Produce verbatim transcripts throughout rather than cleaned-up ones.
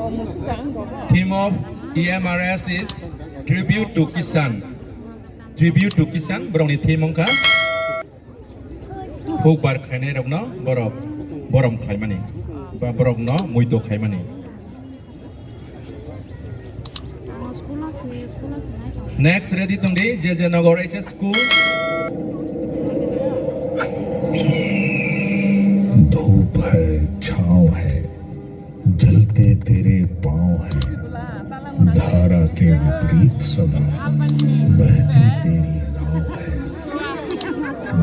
Theme of E M R S is tribute to Kisan. Tribute to Kisan, borokni theme wngkha hukbar khainairokno borok borom khlaimani ba borokno muito khaimani. Next ready tongdi, J J Nagar H S School. धूप है, छाँव है, जलते तेरे पाँव हैं, धारा के विपरीत सदा बहती तेरी नाव है।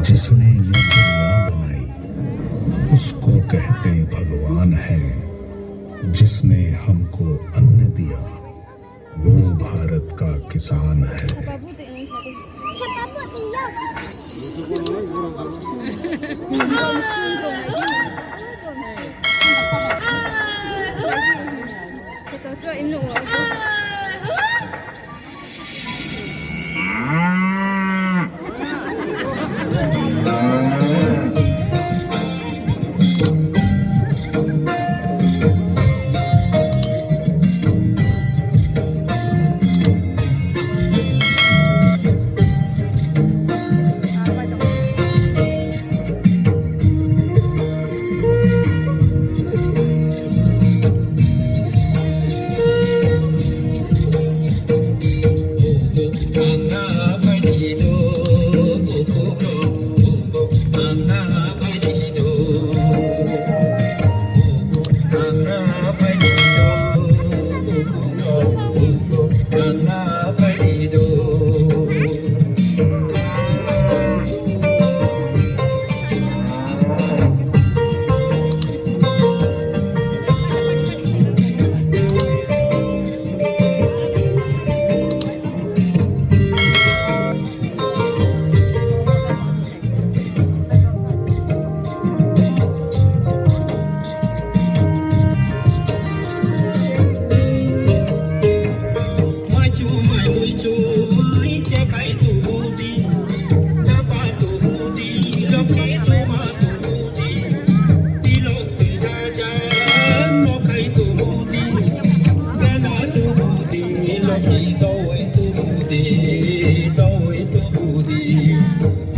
जिसने ये दुनिया बनाई, उसको कहते भगवान है। जिसने हमको अन्न दिया, वो भारत का किसान है।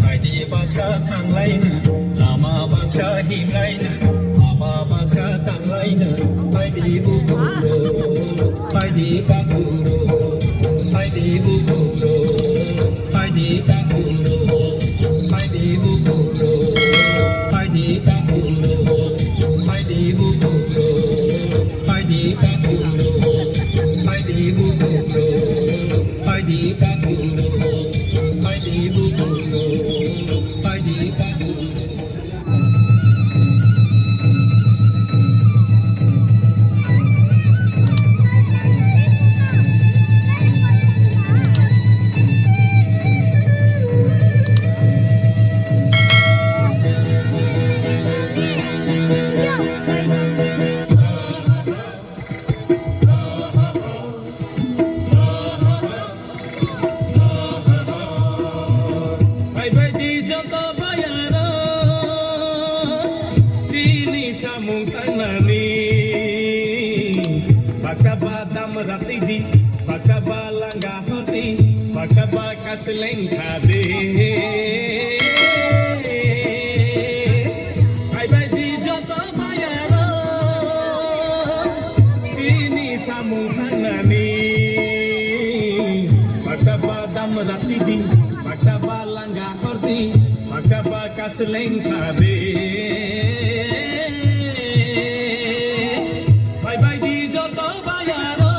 Phaidi baksa thanglaina, lama baksa himlaina, haba baksa tanglaina. Phaidi bukhukro, phaidi bakhukro, phaidi bukhukro, phaidi bakhukro, phaidi bukhukro, phaidi bakhukro, phaidi bukhukro, phaidi bakhukro, phaidi bukhukro. Phaidi bakhukro, phaidi bukhukro, phaidi bakhukro. Phaibaidi joto bayaro, chini samung tangnani. Baksa ba dam ratlidi, baksa ba langa hordi, baksa ba kasleng khadi. Phaibaidi joto bayaro, chini samung tangnani. Baksa ba dam ratlidi, baksa ba langa hordi, baksa ba kasleng khadi. Phaibaidi joto bayaro.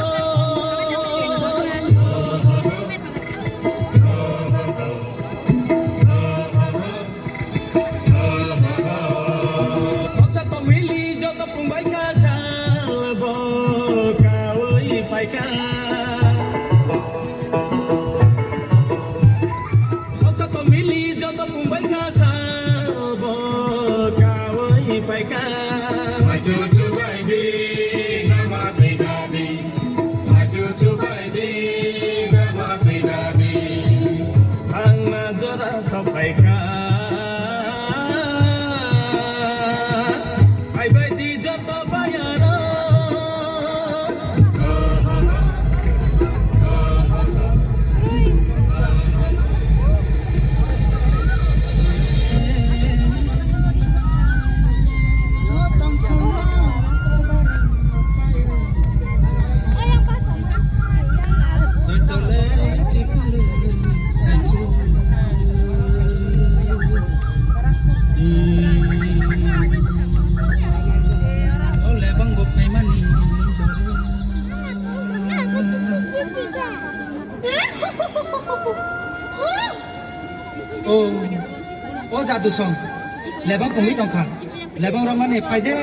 Khoksa tongwili joto pungbai kha sal bo kaui paikha. Khoksa tongwili joto pungbai kha sal bo kaui paikha. Achu chubai di nama twi dadi. Achu chubai di nama twi dadi. Thangna jora sopaikha. Phaibaidi joto bayaro. O, o jadu song. Lebang kongwi tongkha. Lebang romani phaide.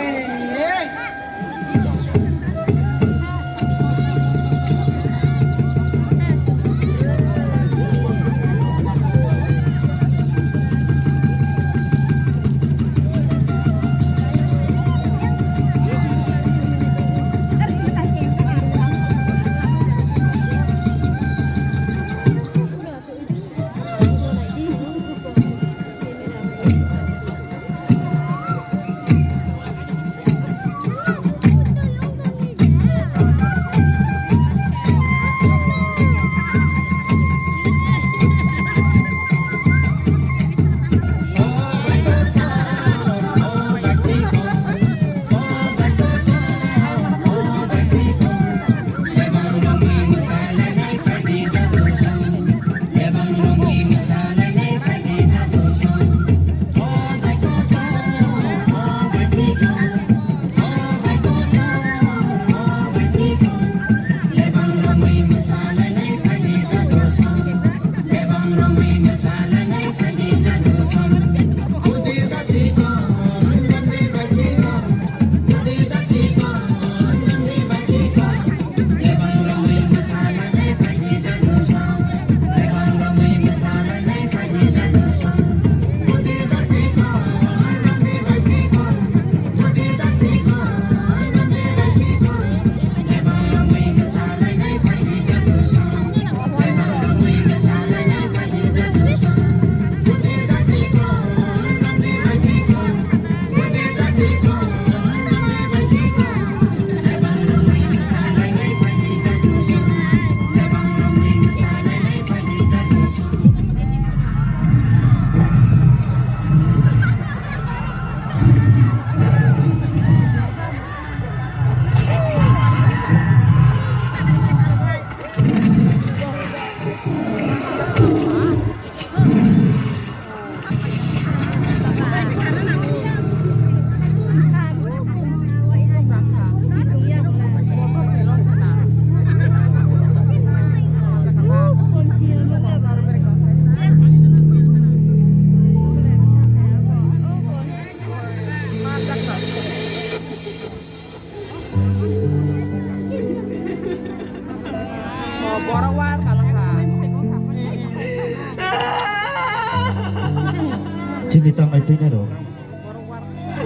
Chini tangnai twi nai rok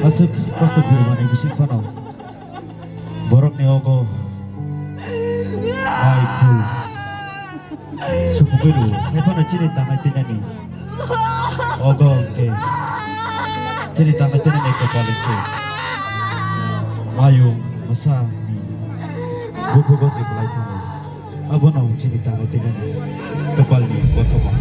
aswk kosto phirmani bising phano borokni ogo ai khu. Supugwi rw, hai phano chini tangnai twi nani. Ogo hwnkhe chini tangnai twi nani kopal hwnkhe mayung mwsa ni bukhugo se kwlai thango. Abono chini tangnai twi nani kopalni kothoma.